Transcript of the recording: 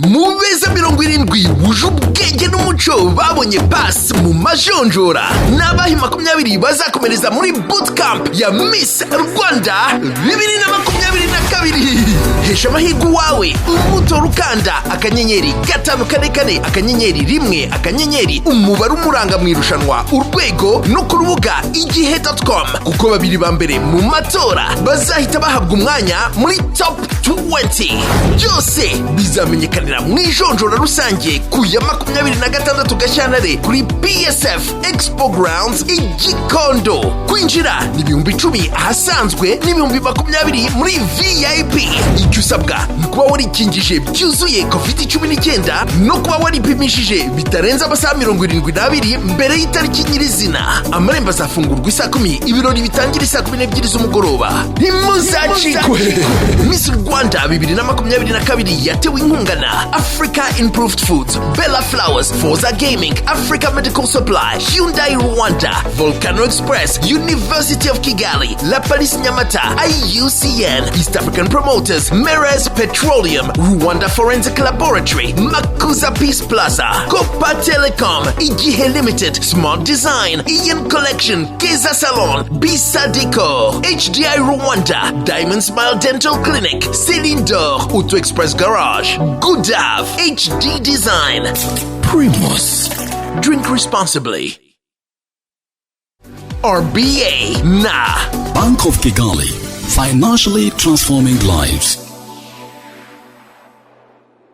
Mu beza 70 buje ubwenge n'umuco babonye pass mu majonjora, ni abahe 20 bazakomereza muri bootcamp ya Miss Rwanda 2022? Hesha amahirwe uwawe umutora ukanda *544*1*, umubare umuranga mu irushanwa, urwego, no ku rubuga igihe.com, kuko babiri ba mbere mu matora bazahita bahabwa umwanya muri top 20. Byose bizamenyekanira mu ijonjora rusange ku ya 26 Gashyantare kuri PSF Expo Grounds i Gikondo. Kwinjira ni 10,000 ahasanzwe n'20,000 muri VIP. Icyo usabwa ni ukuba warikingije byuzuye COVID-19 no kuba waripimishije bitarenze amasaha 72 mbere y'itariki nyirizina. Amarembo azafungurwa isaa 10, ibirori bitangira isaa 12 z'umugoroba. Ntimuzacikwe! Miss Rwanda 2022 yatewe inkunga na Africa Improved Foods, Bella Flowers, Forza Gaming, Africa Medical Supply, Hyundai Rwanda, Volcano Express, University of Kigali, La Paris Nyamata, IUCN, East African Promoters, Meres Petroleum, Rwanda Forensic Laboratory, Makuza Peace Plaza, Copa Telecom, Igihe Limited, Smart Design, Ian Collection, Keza Salon, Bisa Decor, HDI Rwanda, Diamond Smile Dental Clinic, Céline Dor, Auto Express Garage, Goodav, HD Design, Primus. Drink responsibly. RBA, nah. Bank of Kigali, financially transforming lives.